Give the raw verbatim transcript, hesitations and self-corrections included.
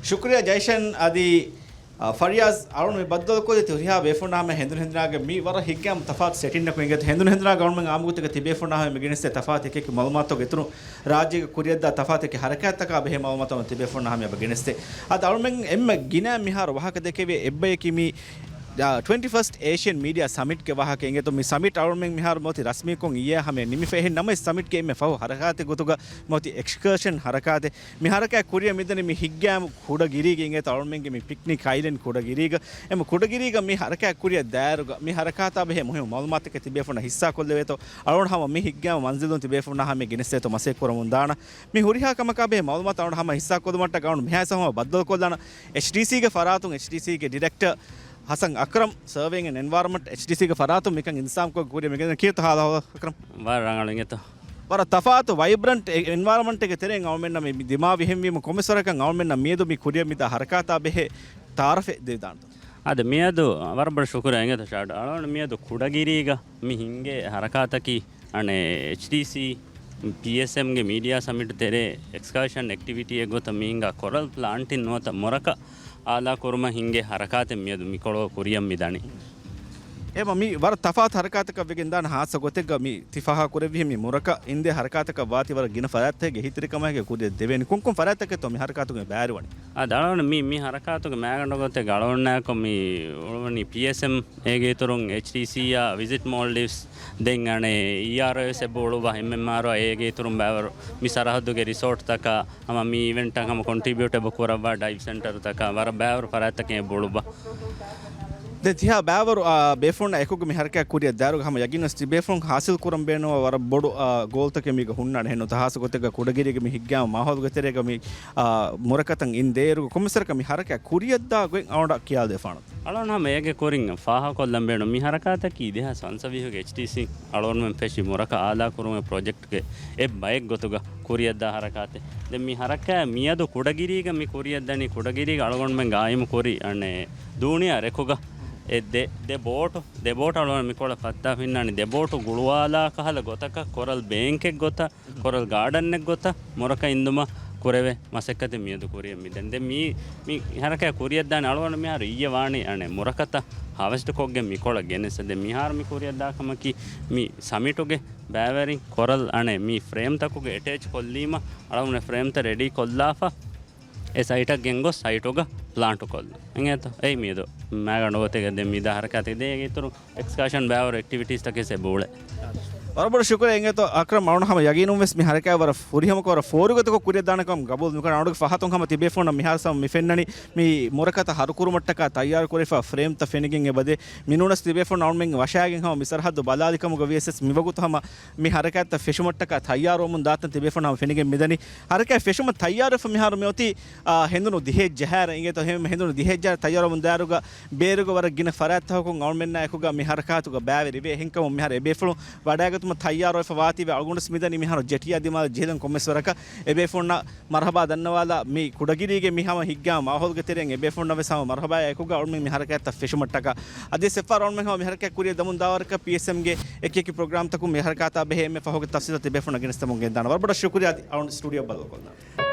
ޝުކުރިއްޔާ ޖައިޝަން. އަދި، އާ، ފަރިޔާޒް، އަޅުން މި ބައްދަލުކޮށްދޭތީ ހުރިހާ ބޭފުޅުންނާ ހަމަ ހެނދުނު ހެނދުނާގެ މި ވަރަށް ހިތްގައިމު ތަފާތު ސެޓިންއަކު އިނގޭތޯ. ހެނދުނު ހެނދުނާގެ އަޅުމެން އާއްމުގޮތެއްގަ ތިބޭފުޅުންނާ ހަމަ މި ގެނެސްދޭ ތަފާތު އެކި މައުލޫމާތު އިތުރު ރާއްޖޭގެ ކުރިއަށްދާ ތަފާތު އެކި ހަރަކާތްތަކާ ބެހޭ މައުލޫމާތު ހަމަ ތިބޭފުޅުންނާ ހަމަ އެބަ ގެނެސްދޭ. އަދި އަޅުމެން އެންމެ ގިނަ މިހާރު ވާހަކަ ދެކެވޭ އެއްބަޔަކީ މި، އާ، ޓްވެންޓީ ފަސްޓް އޭޝިއަން މީޑިއާ ސަމިޓްގެ ވާހަކަ އިނގޭތޯ. މި ސަމިޓް އަޅުމެން މިހާރު މިއޮތީ ރަސްމީކޮށް އިއްޔެ ހަމަ ނިމިފަ އެހެން ނަމަވެސް ސަމިޓްގެ އެންމެ ފަހު ހަރަކާތެއް ގޮތުގަ މިއޮތީ އެކްސްކަރޝަން ހަރަކާތެއް. މި ހަރަކާތް ކުރިއަށް މިދަނީ މި ހިތްގައިމު ކުޑަގިރީގަ އިނގޭތޯ އަޅުމެންގެ މި ޕިކްނިކް އައިލެންޑް ކުޑަގިރީގަ. އެމަ ކުޑަގިރީގަ މި ހަރަކާތް ކުރިއަށް ދާއިރުގަ މި ހަރަކާތާ ބެހޭ މުހިއްމު މައުލޫމާތުތަކެއް ތިބޭފުޅުންނަށް ހިއްސާކޮށްލެވޭތޯ. އަޅުގަނޑު ހަމަ މި ހިތްގައިމު މަންޒިލުން ތިބޭފުޅުންނާ ހަމަ ގެނެސްދޭތޯ މަސައްކަތް ކުރަމުން ދާނަން. މި ހުރިހާ ކަމަކާ ބެހޭ މައުލޫމާތު އަޅުގަނޑު ހަމަ ހިއްސާކޮށްލުމަށްޓަކާ އަޅުގަނޑު މިހާ ހަމަ ބައްދަލުކޮށްލާނަން. އެޗްޑީސީގެ ފަރާތުން އެޗްޑީސީގެ ޑިރެކްޓަރ ހަސަން އަކްރަމް، ސަރވޭއިން އެންވަޔަރަންމަންޓް އެޗްޑީސީގެ ފަރާތުން މިކަން އިންތިޒާމްކޮށް ކުރިއަށް މިގެން ކީރިތި ހާލަށް އަކްރަމް. ވަރަށް ރަނގަޅު އިނގޭތޯ. ވަރަށް ތަފާތު ވައިބްރަންޓް އެ-، އެންވަޔަރަންމަންޓެއްގެ ތެރެއިން އަޅުމެންނަށް މި، މި ދިމާވި ހިންވީމަ ކޮންމެސް ވަރަކަށް އަޅުމެންނަށް މިއަދު މި ކުރިއަށް މިދާ ހަރަކާތާ ބެހޭ ތައާރަފެއް ދެވިދާނެތޯ. އާދެ، މިއަދު ވަރަށް ބޮޑަށް ޝުކުރިއްޔާ އިނގޭތޯ ޝާޑް. އަޅުގަނޑު މިއަދު ކުޑަގިރީގަ މި ހިންގޭ ހަރަކާތަކީ އަނެއް އެޗްޑީސީ، ޕީއެސްއެމްގެ މީޑިއާ ސަމިޓް ތެރޭ އެކްސްކާޝަން އެކްޓިވިޓީއެއް ގޮތަށް މި ހިނގާ ކޮރަލް ޕްލާންޓިން ނުވަތަ މުރަކަ އާލާ ކުރުމަށް ހިނގޭ ހަރަކާތެއް މިއަދު މިކޮޅު ކުރިއަށް މި ދަނީ. އެމަ މި ވަރަށް ތަފާތު ހަރަކާތަކަށް ވެގެން ދާނެ. ހާއްސަ ގޮތެއްގަ މި ތި ފާހަގަ ކުރެއްވިހެން މި މުރަކަ އިންދޭ ހަރަކާތަކަށް ވާތީ ވަރަށް ގިނަ ފަރާތްތަކެއްގެ އެހީތެރިކަމާއެކު ކުރިއަށް ދެވޭނެ. ކޮންކޮން ފަރާތްތަކެއްތޯ މި ހަރަކާތުގެ ބައިވެރިވަނީ؟ އާ، އަޅުގަނޑު މި، މި ހަރަކާތުގެ މައިގަނޑު ގޮތެއް އަޅުގަނޑާއެކު މި އުޅުވަނީ ޕީއެސްއެމް، އޭގެ އިތުރުން އެޗްޑީސީއާ، ވިޒިޓް މޯލްޑިވްސް، ދެން އަނެއް އީއާރްއޯއެސް އެބަ އުޅުއްވާ، އެމްއެމްއާރްއާ، އޭގެ އިތުރުން ބައިވަރު މި ސަރަހައްދުގެ ރިސޯޓްތަކާ، ހަމަ މި އިވެންޓަށް ހަމަ ކޮންޓްރިބިއުޓް އެބަ ކުރައްވާ ޑައިވް ސެންޓަރުތަކާ، ވަރަށް ބައިވަރު ފަރާތްތަކެއް އެބަ އުޅުއްވާ. ދެން ތިހާ ބައިވަރު، އާ، ބޭފުޅުންނާ އެކުގަ މި ހަރަކާތް ކުރިއަށް ދާއިރުގަ ހަމަ ޔަގީންވެސް ތިބޭފުޅުން ހާސިލް ކުރަން ބޭނުންވާ ވަރަށް ބޮޑު، އާ، ގޯލްތަކެއް މީގަ ހުންނާނެ. ހެންނު ތަ ހާއްސަ ގޮތެއްގަ ކުޑަގިރީގެ މި ހިތްގައިމު މާހައުލުގެ ތެރޭގަ މި، އާ، މުރަކަތައް އިން ދޭއިރުގަ ކޮންމެސް ވަރަކަށް މި ހަރަކާތް ކުރިއަށްދާ ގޮތް އަޅުގަނޑަށް ކިޔާލަދެފާނަން. އަޅުގަނޑު ހަމަ އޭގެ ކުރިން ފާހަގަކޮށްލަން ބޭނުން. މި ހަރަކާތަކީ ދެހާސް ފަންސަވީހުގެ އެޗްޑީސީ އަޅުގަނޑުމެން ފެށި މުރަކަ އާލާ ކުރުމުގެ ޕްރޮޖެކްޓްގެ އެއް ބައެއް ގޮތުގަ ކުރިއަށްދާ ހަރަކާތެއް. ދެން މި ހަރަކާތް މިއަދު ކުޑަގިރީގަ މި ކުރިއަށްދަނީ، ކުޑަގިރީގަ އަޅުގަނޑުމެން ގާއިމު ކުރި އަނެއް ދޫނިޔާ ރެކުގަ އެ ދެ، ދެ ބޯޓު، ދެ ބޯޓު އަޅުގަނޑު މިކޮޅަށް ފައްތާފަ އިންނާނީ. ދެ ބޯޓު ގުޅުވާލާ ކަހަލަ ގޮތަކަށް ކޮރަލް ބޭންކެއް ގޮތަށް، ކޮރަލް ގާޑަންއެއް ގޮތަށް މުރަކަ އިންދުމަށް ކުރެވޭ މަސައްކަތެއް މިއަދު ކުރިއަށް މިދަނީ. ދެން މި، މި ހަރަކާތް ކުރިއަށްދާނެ. އަޅުގަނޑު މިހާރު އިއްޔެ ވާނީ އަނެއް މުރަކަތައް ހާވެސްޓް ކޮށްގެން މިކޮޅަށް ގެނެސް. ދެން މިހާރު މި ކުރިއަށްދާ ކަމަކީ މި ސަމިޓުގެ ބައިވެރިން ކޮރަލް އަނެއް މި ފްރޭމްތަކުގެ އެޓޭޗް ކޮށްލީމަ، އަޅުގަނޑު ފްރޭމްތައް ރެޑީ ކޮށްލާފަ، އެ ސައިޓަށް ގެންގޮސް ސައިޓުގަ ޕްލާންޓު ކޮށްލުން. އިނގޭތޯ؟ އެއީ މިއަދު މައިގަނޑު ގޮތެއްގަ ދެން މިދާ ހަރަކާތެއް ދޭ. އޭގެ އިތުރު އެކްސްކާޝަން ބައިވަރު އެކްޓިވިޓީސްތަކެއް އެބަ އުޅޭ. ވަރަށް ބޮޑަށް ޝުކުރިއްޔާ އިނގޭތޯ އަކްރަމް. އަޅުގަނޑު ހަމަ ޔަގީނުން ވެސް މި ހަރަކާތް ވަރަށް ފުރިހަމަކޮށް، ވަރަށް ފޯރިގޮތަކޮށް ކުރިއަށްދާނެކަމަށް ގަބޫލު މިކުރަން. އަޅުގަނޑުގެ ފަހަތުން ހަމަ ތިބޭފުޅުންނަށް މިހާރު ހަމަ މި ފެންނަނީ މި މުރަކަތައް ހަރުކުރުމަށްޓަކާ ތައްޔާރު ކުރެފަ ފްރޭމްތައް ފެނިގެން އެބަދޭ. މިނޫނަސް ތިބޭފުޅުން އަޅުމެން ވަށާގެން ހަމަ މި ސަރަހައްދު ބަލާލި ކަމުގަ ވިޔަސް މިވަގުތު ހަމަ މި ހަރަކާތްތައް ފެށުމަށްޓަކާ ތައްޔާރުވަމުން ދާތަން ތިބޭފުޅުން ހަމަ ފެނިގެން މިދަނީ. ހަރަކާތް ފެށުމަށް ތައްޔާރުވެފަ މިހާރު މިއޮތީ، އާ، ހެނދުނު ދިހައެއް ޖަހާއިރަށް އިނގޭތޯ. ހެ-، ހެނދުނު ދިހައެއް ޖަހާއިރަށް ތައްޔާރުވަމުން ދާއިރުގަ ބޭރުގަ ވަރަށް ގިނަ ފަރާތްތަކުން އަޅުމެންނާ އެކުގަ މި ހަރަކާތުގަ ބައިވެރިވޭ. އެހެންކަމުން މިހާރު އެބޭފުޅުން ވަޑައިގަތުމަށް ތައްޔާރުވެފަ ވާތީވެ. އަޅުގަނޑުވެސް މިދަނީ މިހާރު ޖެޓީއާ ދިމާލަށް ޖެހިލަން. ކޮންމެސް ވަރަކަށް އެބޭފުޅުންނަށް މަރުހަބާ ދަންނަވާލާ، މި ކުޑަގިރީގެ މި ހަމަ ހިތްގައިމު މާހައުލުގެ ތެރެއިން އެބޭފުޅުންނަށް ވެސް ހަމަ މަރުހަބާ އެކުގަ އަޅުމެން މި ހަރަކާތްތައް ފެށުމަށްޓަކާ. އަދި އެއްފަހަރު އަޅުމެން ހަމަ މި ހަރަކާތް ކުރިއަށް ދަމުން ދާވަރަކަށް ޕީއެސްއެމްގެ އެކި އެކި ޕްރޮގްރާމްތަކުން މި ހަރަކާތާ ބެހޭ އެންމެ ފަހުގެ ތަފްސީލްތައް ތިބޭފުޅުންނަށް ގެނެސްދެމުން ގެންދާނަން. ވަރަށް ބޮޑަށް ޝުކުރިއްޔާ އަދި އަޅުގަނޑު ސްޓޫޑިއޯ ބަދަލުކޮށްލާނަން.